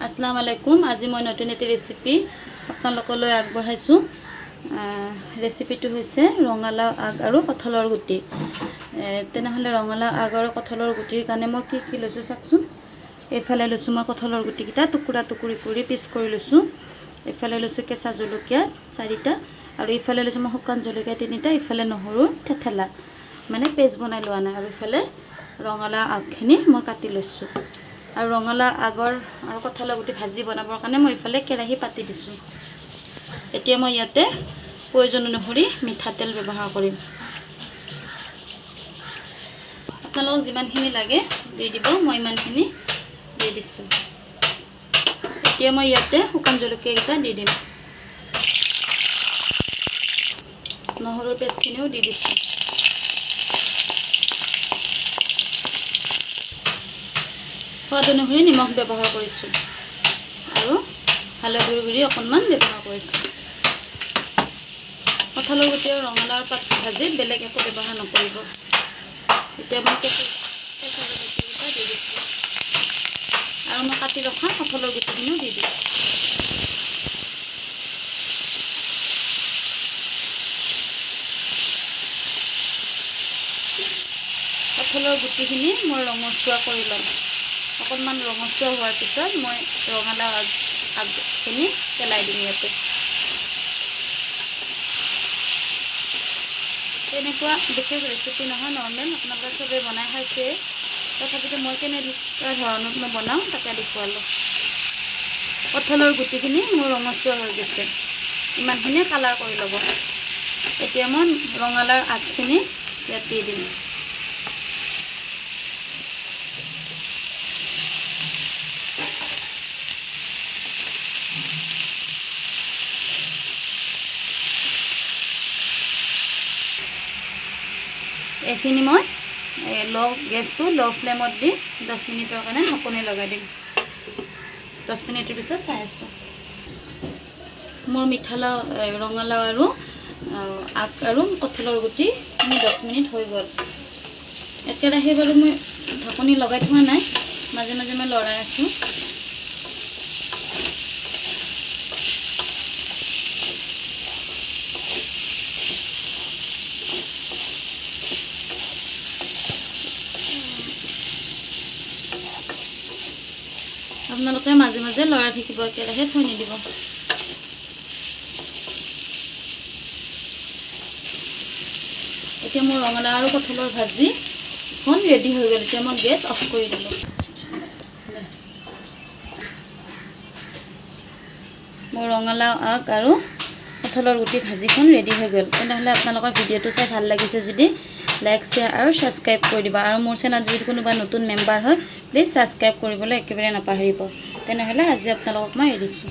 আসসালামু আলাইকুম। আজি মই নতুন এটি ৰেচিপি আপোনালোকলৈ আগবঢ়াইছোঁ। ৰেচিপিটো হৈছে ৰঙালাও আগ আৰু কঁঠালৰ গুটি। তেনেহ'লে ৰঙালাও আগ আৰু কঁঠালৰ গুটিৰ কাৰণে মই কি কি লৈছোঁ চাওকচোন। এইফালে লৈছোঁ মই কঁঠালৰ গুটিকেইটা টুকুৰা টুকুৰি কৰি পিচ কৰি লৈছোঁ। এইফালে লৈছোঁ কেঁচা জলকীয়া 4টা আৰু ইফালে লৈছোঁ মই শুকান জলকীয়া 3টা, ইফালে নহৰুৰ থেঠেলা, মানে পেষ্ট বনাই লোৱা নাই। আৰু ইফালে ৰঙালাও আগখিনি মই কাটি লৈছোঁ। আৰু ৰঙালাও আগৰ আৰু কঁঠালৰ গুটি ভাজি বনাবৰ কাৰণে মই ইফালে কেৰাহী পাতি দিছোঁ। এতিয়া মই ইয়াতে প্ৰয়োজন অনুসৰি মিঠাতেল ব্যৱহাৰ কৰিম। আপোনালোকক যিমানখিনি লাগে দি দিব, মই ইমানখিনি দি দিছোঁ। এতিয়া মই ইয়াতে শুকান জলকীয়াকেইটা দি দিম, নহৰুৰ পেষ্টখিনিও দি দিছোঁ। সোৱাদ অনুসৰি নিমখ ব্যৱহাৰ কৰিছোঁ আৰু হালধিৰ গুড়ি অকণমান ব্যৱহাৰ কৰিছোঁ। কঁঠালৰ গুটি আৰু ৰঙালাওৰ পাত ভাজি বেলেগ একো ব্যৱহাৰ নকৰিব। এতিয়া মই কেঁচা জলকীয়াকেইটা দি দিছোঁ আৰু মই কাটি ৰখা কঁঠালৰ গুটিখিনিও দি দিছোঁ। কঁঠালৰ গুটিখিনি মই ৰঙচুৱা কৰি ল'ম। অকণমান ৰঙচুৱা হোৱাৰ পিছত মই ৰঙালাও আগখিনি পেলাই দিম ইয়াতে। তেনেকুৱা বিশেষ ৰেচিপি নহয়, নৰ্মেল, আপোনালোকে চবেই বনাই খাইছে। তথাপিতো মই কেনেকুৱা ধৰণত মই বনাওঁ তাকে দেখুৱালোঁ। কঁঠালৰ গুটিখিনি মোৰ ৰঙচুৱা হৈ গৈছে, ইমানখিনি কালাৰ কৰি ল'ব। এতিয়া মই ৰঙালাওৰ আগখিনি ইয়াত দি দিম। এইখিনি মই গেছটো ল' ফ্লেমত দি 10 মিনিটৰ কাৰণে ঢাকনি লগাই দিম। 10 মিনিটৰ পিছত চাই আছোঁ। মোৰ মিঠালাও, ৰঙালাও আৰু আগ আৰু কঁঠালৰ গুটি মোৰ 10 মিনিট হৈ গ'ল। একেৰাহে বাৰু মই ঢাকনি লগাই থোৱা নাই, মাজে মাজে মই লৰাই আছোঁ। আপোনালোকে মাজে মাজে লৰাই থাকিব, একেৰাহে থৈ নিদিব। এতিয়া মোৰ ৰঙালাও আৰু কঁঠালৰ ভাজিখন ৰেডি হৈ গ'ল। এতিয়া মই গেছ অফ কৰি দিলোঁ। মোৰ ৰঙালাও আগ আৰু কঁঠালৰ গুটি ভাজিখন ৰেডি হৈ গ'ল। তেনেহ'লে আপোনালোকৰ ভিডিঅ'টো চাই ভাল লাগিছে যদি লাইক, শ্বেয়াৰ আৰু ছাবস্ক্ৰাইব কৰি দিব। আৰু মোৰ চেনেলত যদি কোনোবা নতুন মেম্বাৰ হয়, প্লিজ ছাবস্ক্ৰাইব কৰিবলৈ একেবাৰে নাপাহৰিব। তেনেহ'লে আজি আপোনালোকক মই এৰিছোঁ।